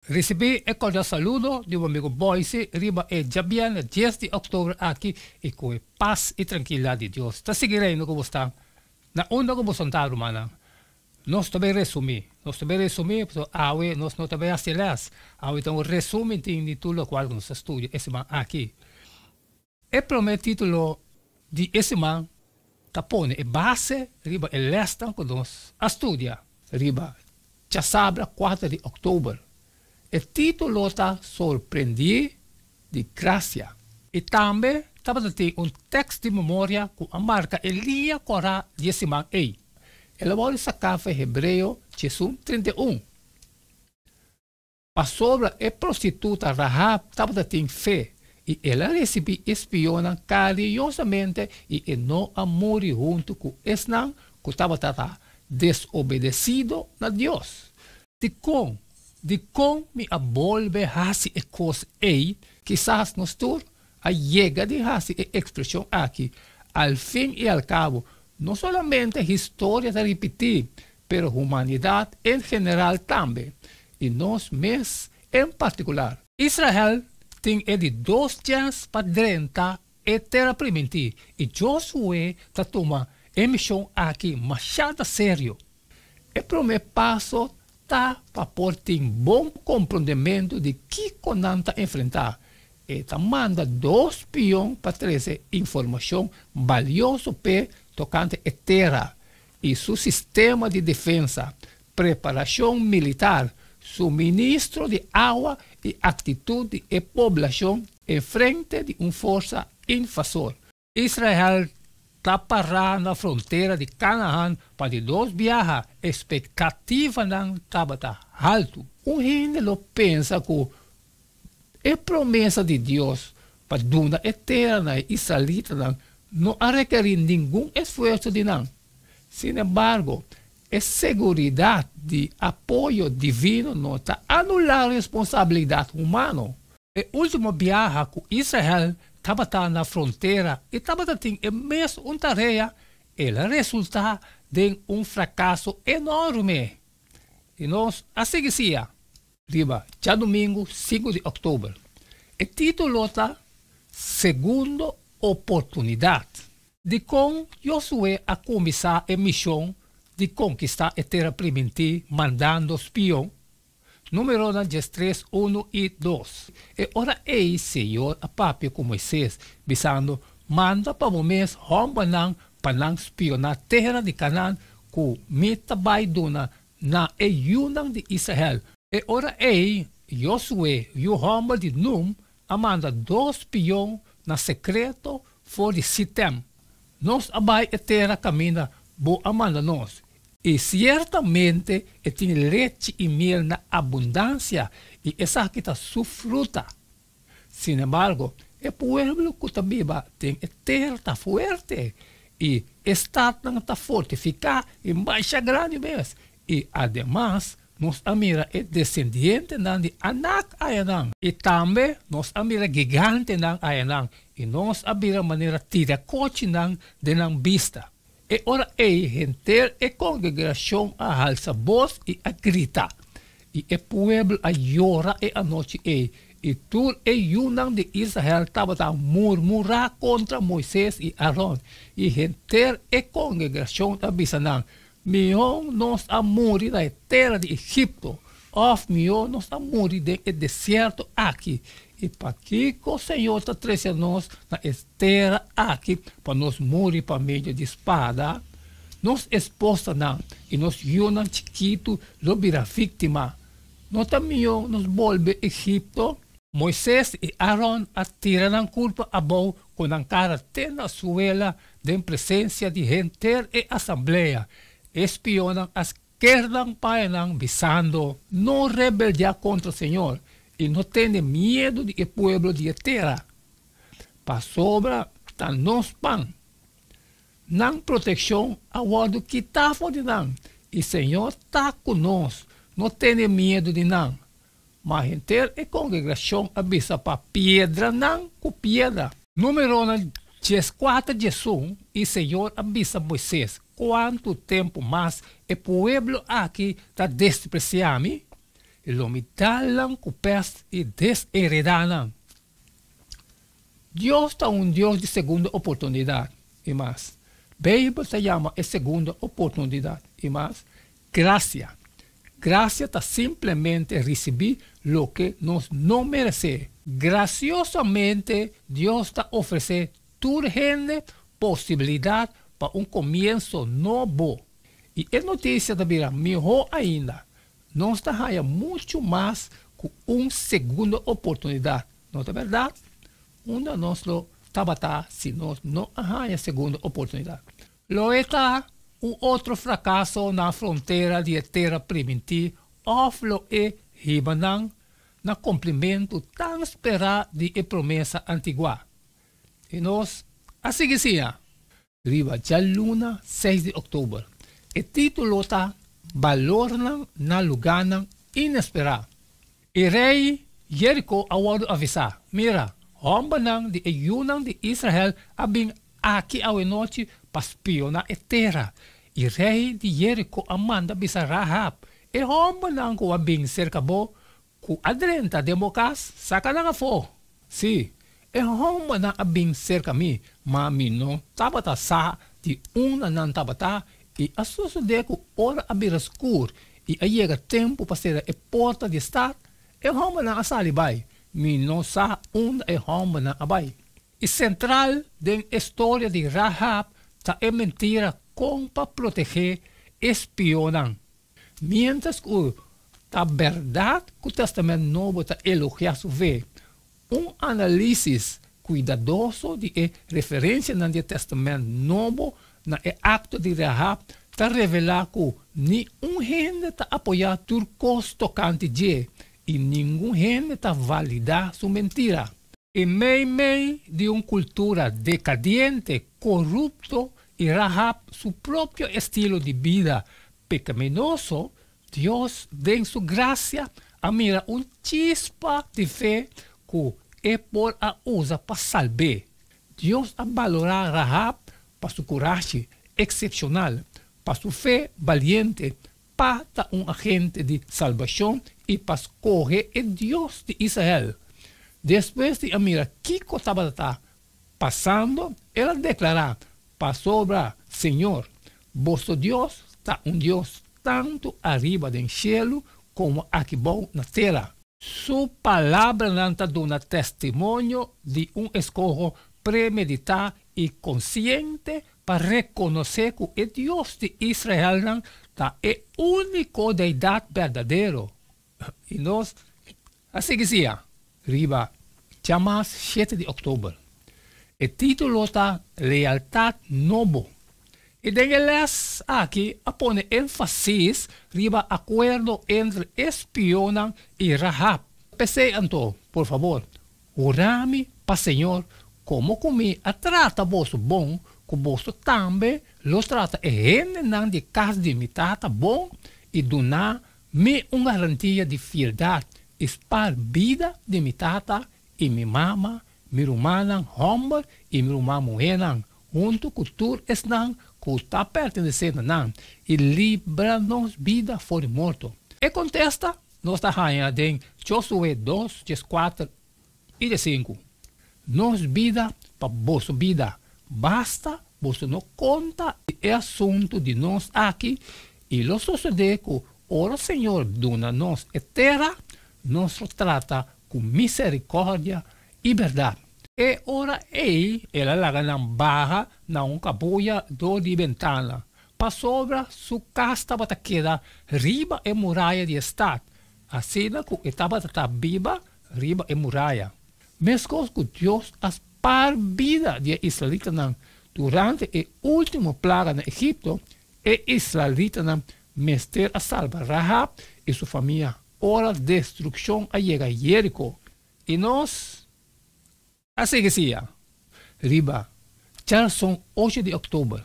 Risibí e kordial saludo di bo amigo Boyce riba e djabièrnè dies di òktober aki i ku e pas i trankilidat di Dios ta sigui reina ku bo sta na unda ku bo santá rumannan. Nos ta bay resumí, nos ta bay resumí pasobra awe nos no ta bay hasi lès, awe ta un resumen tin di tur lokual ku nos ta studia e siman aki. E promé título di e siman ta pone e base riba e lèsnan ku nos a studia riba djasabra kuater di òktober. E título ta Sorprendí di Grasia. I tambe tabata tin un tèks di memoria ku a marka e liña kòrá di e siman ei. El a wòrdu saká for Hebreo diesun 31. Pasobra e prostituta Rahab tabata tin fe, i el a risibí e spionnan kariñosamente i e no a muri huntu ku esnan ku tabata ta desobedesido na Dios. Dikon? Dikon mi a bolbe hasi e kos ei? Kisas nos tur a yega di hasi e ekspreshon aki. Al fin i al kabo, no solamente historia ta ripití, pero humanidat en general tambe, i nos mes en partikular. Israel tin e di dos chèns pa drenta e Tera Primintí, i Josué ta tuma e mishon aki masha ta serio. E promé paso ta pa por tin bon komprondementu di kiko nan ta enfrentá. E ta manda dos spion pa trese informashon balioso p'e tokante e tera i su sistema di defensa, preparashon militar, suministro di awa i aktitut di e poblashon enfrente di un forsa invasor. Israel ta pará na frontera di Kanahan pa di dos biaha, espektativanan tabata haltu. Un hende lo pensa ku e promesa di Dios pa duna e tera na e israelitanan no a rekerí ningun esfuerso di nan. Sin embargo, e seguridat di apoyo divino no ta anulá responsabilidat humano. E último biaha ku Israel tabata na frontera i tabata tin e mes un tarea, el a resultá den un frakaso enorme. I nos a sigui sia. Riba djadumingu sinku di òktober. E título ta Segundo Oportunidat. Dikon Josué a kuminsá e mishon di konkistá e Tera Primintí mandando spion? Númeronan diestres, unu i dos. E ora ei Señor a papia ku Moisés, bisando, Manda pa bo mes hòmbernan pa nan spioná tera di Kanaan ku mi ta bai duna na e yunan di Israel. E ora ei Josué, yu hòmber di Nun, a manda dos spion na sekreto for di Sitem. Nos a bai e tera kaminda bo a manda nos, i siertamente e tin lechi i miel na abundansia, i esaki ta su fruta. Sinembargo, e pueblo ku ta biba den e tera ta fuerte, i e statnan ta fortifiká i masha grandi mes, i ademas nos a mira e desendientenan di Anak ayanan, i tambe nos a mira gigantenan ayanan, i nos a bira manera tirakochinan den nan bista. E ora ei henter e kongregashon a halsa bos i a grita, i e pueblo a yora e anochi ei, i tur e yunan di Israel tabata murmurá kontra Moises i Aron, i henter e kongregashon a bisa nan, Mihó nos a muri na e tera di Egipto, òf mihó nos a muri den e desierto aki. I pakiko Señor ta trese nos na e tera aki pa nos muri pa medio di spada? Nos esposanan i nos yunan chikitu lo bira víktima. No ta mihó nos bolbe Egipto? Moises i Aron a tira nan kurpa abou ku nan kara te na suela Den presensia di henter e asamblea, e spionnan a sker nan pañanan, bisando, No rebeldiá kontra Señor i no tene miedu di e pueblo di e tera, pasobra ta nos pan. Nan protekshon a wòrdu kitá for di nan, i Señor ta ku nos, no tene miedu di nan. Ma henter e kongregashon a bisa pa piedra nan ku piedra. Númeronan dieskuater diesun I señor a bisa Moises, Kuantu tempu mas e pueblo aki ta despresiá mi? I lo mi dal nan ku pèst i desheredá nan. Dios ta un Dios di segundo oportunidat, i mas. Beibel ta yama e segundo oportunidat, i mas, grasia. Grasia ta simplemente risibí loke nos no meresé. Grasiosamente Dios ta ofresé tur hende posibilidat pa un komienso nobo. I e notisia ta bira mihó ainda, nos ta haña muchu mas ku un segundo oportunidat, no ta bèrdat? Unda nos lo tabata si nos no a haña segundo oportunidat? Lo e ta un otro frakaso na frontera di e Tera Primintí òf lo e hiba nan na kumplimentu tan sperá di e promesa antiguá? I nos a sigui siña. Riba djaluna seis di òktober. E título ta Balornan na lugánan inesperá. E rei Jeriko a wòrdu avisá, Mira, hòmbernan di e yunan di Israel a bin aki awenochi pa spioná e tera. I rei di Jeriko a manda bisa Rahab, E hòmbernan ku a bin serka bo Ku a drenta den bo kas, saka nan afó. Sí, e hòmbernan a bin serka mi, ma mi no tabata sa di unda nan tabata, i a sosodé ku ora a bira skur i a yega tempu pa sera e porta di e stat, e hòmbernan a sali bai. Mi no sa unda e hòmbernan a bai. I sentral den e storia di Rahab ta e mentira kon pa protegé e spionnan. Miéntras ku ta bèrdat ku Tèstamènt Nobo ta elogiá su fe, un análisis kuidadoso di e referensianan di e Tèstamènt Nobo na e akto di Rahab ta revelá ku ni un hende ta apoyá tur kos tokante dje i ningun hende ta validá su mentira. E meimei di un kultura dekadiente, korupto i Rahab su propio estilo di bida pekaminoso, Dios den su grasia a mira un chispa di fe ku e por a usa pa salb'é. Dios a balorá Rahab pa su kurashi eksepshonal, pa su fe baliente, pa ta un agente di salbashon i pa skohe e Dios di Israel. Despues di a mira kiko tabata pasando, el a deklará, Pasobra Señor, boso Dios, ta un Dios tantu ariba den shelu komo aki bou na tera. Su palabranan ta duna testimonio di un eskoho premeditá i konsiente pa rekonosé ku e Dios di Israelnan ta e úniko Deidat berdadero. I nos a sigui siña riba djamas shete di òktober. E título ta Lealtat Nobo. I den e lès aki a pone énfasis riba akuerdo entre e spionnan i Rahab. P'esei anto, por fabor, Ora mi pa Señor, komo ku mi a trata boso bon, ku boso tambe lo trata e hendenan di kas di mi tata bon i duna mi un garantia di fieldat i spar bida di mi tata i mi mama, mi rumannan hòmber i mi ruman muhénan, huntu ku tur esnan ku ta pertenesé na nan, i libra nos bida for di morto. E kontesta Nos ta haña den Josué dos, dieskuater i diesinku, Nos bida pa boso bida, basta boso no konta e asuntu di nos aki, i lo sosodé ku ora Señor duna nos e tera, nos lo trata ku miserikòrdia i bèrdat. E ora ei el a laga nan baha na un kabuya dor di bentana, pasobra su kas tabata keda riba e muraya di e stat, asina ku e tabata ta biba riba e muraya. Meskos ku Dios a spar bida di e israelitanan durante e último plaga na Egipto, e israelitanan mester a salba Rahab i su famia ora destrukshon a yega Jeriko. I nos a sigui sia riba djason ocho di òktober.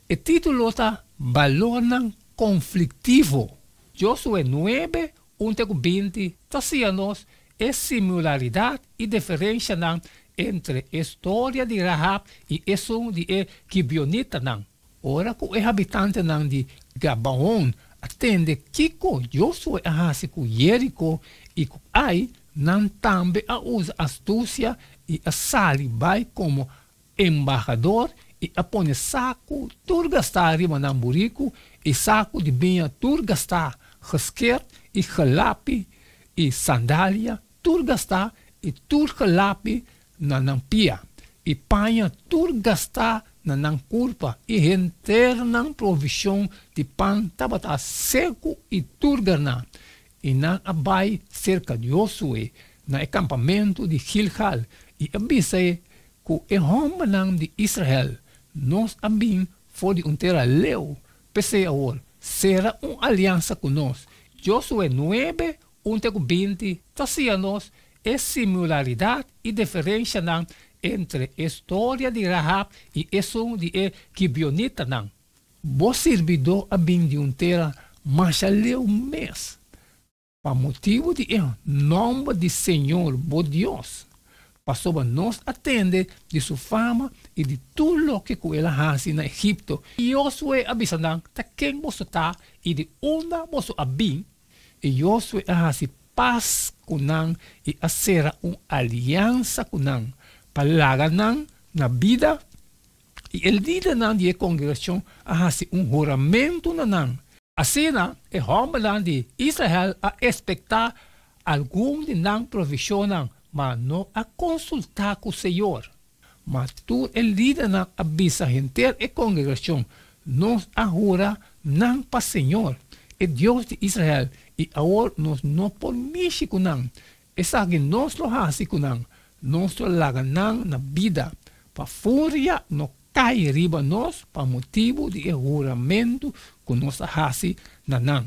E título ta Balornan Konfliktivo. Josué nuebe, un te ku binti ta siña nos e similaridat i diferenshanan entre e storia di Rahab i esun di e gibionitanan. Ora ku e habitantenan di Gabaon a tende kiko Josué a hasi ku Jeriko i ku Ai, nan tambe a usa astusia i a sali bai komo embahador i a pone saku tur gastá riba nan buriku i saku di biña tur gastá, geskert i gelapi i sandalia tur gastá i tur gelapi na nan pia, i paña tur gastá na nan kurpa, i henter nan provishon di pan tabata seku i tur garná. I nan a bai serka Josué na e kampamentu di Gilgal i a bisa e ku e hòmbernan di Israel, Nos a bin for di un tera leu, p'esei awor, sera un aliansa ku nos. Josué nuebe, un te ku 20 ta siña nos e similaridat i diferenshanan entre e storia di Rahab i esun di e gibionitanan. Bo sirbidó a bin di un tera masha leu mes, pa motibu di e nòmber di señor bo Dios, pasobra nos a tende di su fama i di tur loke ku el a hasi na Egipto. I Josué a bisa nan, Ta ken boso ta i di unda boso a bin? I Josué a hasi pas ku nan i a sera un aliansa ku nan pa laga nan na bida. I e lidernan di e kongregashon a hasi un huramentu na nan. Asina e hòmbernan di Israel a espektá algun di nan provishonnan, ma no a konsultá ku señor. Ma tur e lidernan a bisa henter e kongregashon, Nos a hura nan pa señor, e Dios di Israel, i awor nos no por mishi ku nan. Esaki nos lo hasi ku nan, nos lo laga nan na bida, pa furia no kai riba nos pa motibu di e huramentu ku nos a hasi na nan.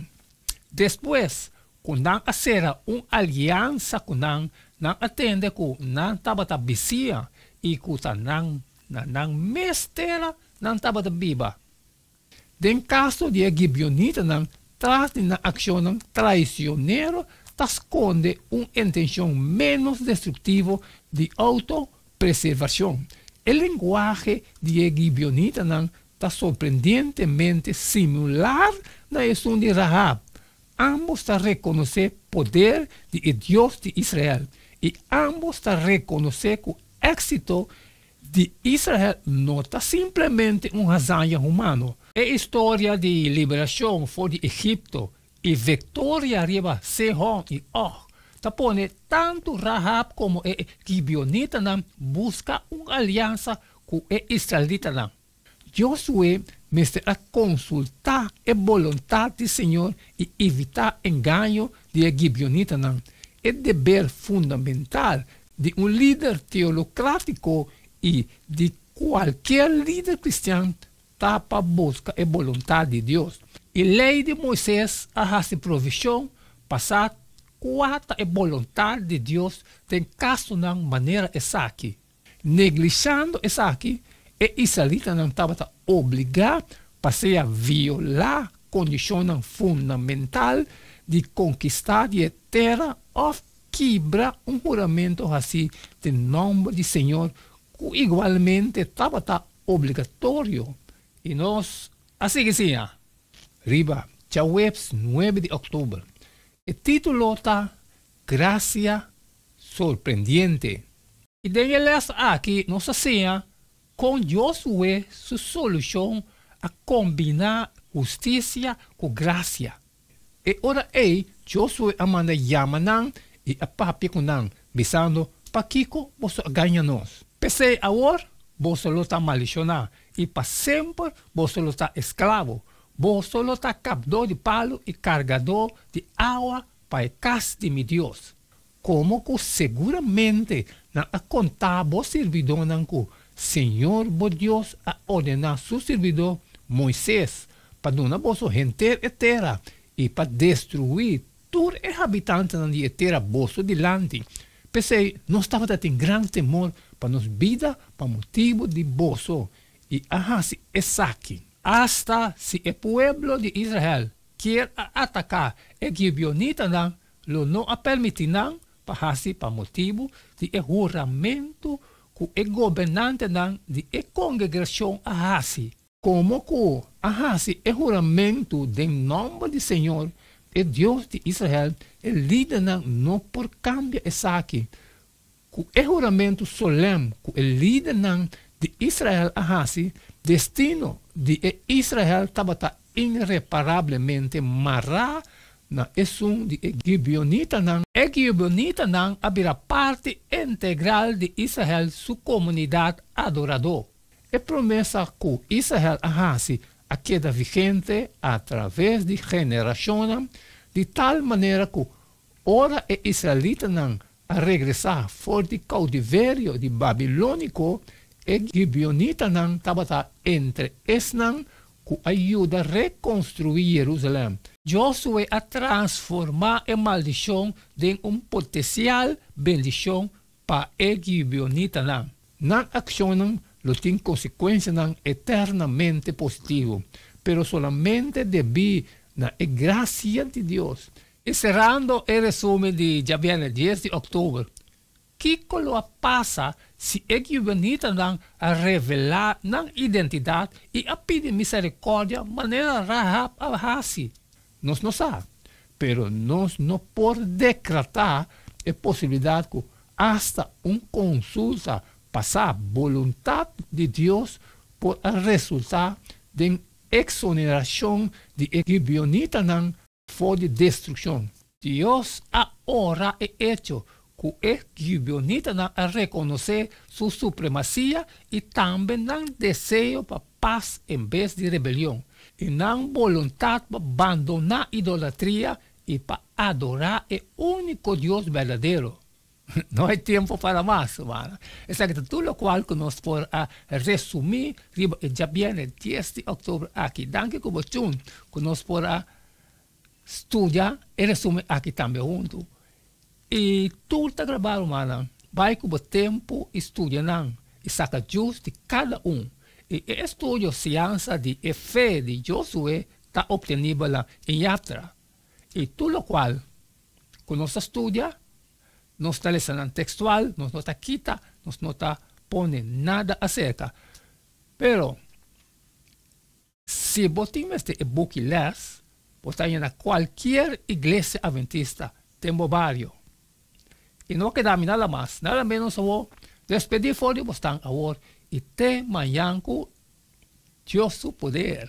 Despues ku nan a sera un aliansa ku nan, nan a tende ku nan tabata bisia i ku ta nan na nan mes tera nan tabata biba. Den kaso di e gibionitanan, tras di nan akshonnan traisionero ta skonde un intenshon ménos destruktivo di outopreservashon. E lenguahe di e gibionitanan ta sorprendentemente similar na esun di Rahab. Ámbos ta rekonosé poder di e Dios di Israel i ámbos ta rekonosé ku éksito di Israel no ta simplemente un hazaña humano. E historia di liberashon for di Egipto i viktoria riba Sehon i Og ta pone tantu Rahab komo e gibionitanan buska un aliansa ku e israelitanan. Josué mester a konsultá e boluntat di Señor i evitá engaño di e gibionitanan. E deber fundamental di un lider teolokrátiko i di kualkier lider kristian ta pa buska e boluntat di Dios. E Lei di Moises a hasi provishon pa sa kua ta e boluntat di Dios den kasonan manera esaki. Neglishando esaki, e israelitanan tabata obligá pa sea violá kondishonnan fundamental di konkistá di e tera òf kibra un huramentu hasí den nòmber di Señor ku igualmente tabata obligatorio. I nos a sigui siña riba djaweps nuebe di òktober. E título ta Grasia Sorprendiente. I den e lès aki nos a siña kon Josué su solushon a kombiná hustisia ku grasia. E ora ei Josué a manda yama nan i a papia ku nan, bisando, Pakiko boso a gaña nos? P'esei awor boso lo ta maldishoná, i pa semper boso lo ta esklabo. Boso lo ta kapdó di palu i kargadó di awa pa e kas di mi Dios. Komo ku seguramente nan a kontá bo sirbidónan ku Señor bo Dios a ordená su sirbidó Moises pa duna boso henter e tera i pa destruí tur e habitantenan di e tera boso dilanti. P'esei nos tabata tin gran temor pa nos bida pa motibu di boso i a hasi esaki. Asta si e pueblo di Israel kier a ataká e gibionitanan, lo no a permití nan pa hasi pa motibu di e huramentu ku e gobernantenan di e kongregashon a hasi. Komo ku a hasi e huramentu den nòmber di señor, e Dios di Israel, e lidernan no por kambia esaki. Ku e huramentu solèm ku e lidernan di Israel a hasi, destino di e Israel tabata inreparablemente mará na esun di e gibeonitanan. E gibeonitanan a bira parti integral di Israel su komunidat adoradó. E promesa ku Israel a hasi a keda vigente atraves di generashonnan, di tal manera ku ora e israelitanan a regresá for di koutiverio di babilóniko, e gibeonitanan tabata entre esnan ku a yuda rekonstruí Yerusalèm. Josué a transformá e maldishon den un potensial bendishon pa e gibeonitanan. Nan akshonnan lo tin konsekuensianan eternamente positivo, pero solamente debí na e grasia di Dios. I serando e resumen di djabièrnè dies di òktober, kiko lo a pasa si e gibeonitanan a revelá nan identidat i a pidi miserikòrdia manera Rahab a hasi? Nos no sa, pero nos no por dekratá e posibilidat ku asta un konsulta pa sa boluntat di Dios por a resultá den eksonerashon di e gibeonitanan for di destrukshon. Dios a ora e echo ku e gibeonitanan a rekonosé su supremasia i tambe nan deseo pa pas en bes di rebelion, i nan boluntat pa bandoná idolatria i pa adorá e úniko Dios berdadero. No hay tiempo para mas, rumannan. Esaki ta tur lokual ku nos por a resumí riba e djabièrnè dies di òktober aki. Danki ku bo tjun ku nos por a studia e resumen aki tambe huntu. I tur ta grabá, rumannan. Bai ku bo tempu i studia nan i saka djus di kada un. I e estudio Siansa di e Fe di Josué ta optenibel na Inyatra. I tur lokual ku nos ta studia, nos ta lesa nan tekstual, nos no ta kita, nos no ta pone nada aserka. Pero, si bo tin mester e buki les, bo ta haña na kualkier iglesia adventista den bo bario. I no keda mi nada mas, nada menos awor, despedí for di bosnan awor i te mañan ku Dios su poder.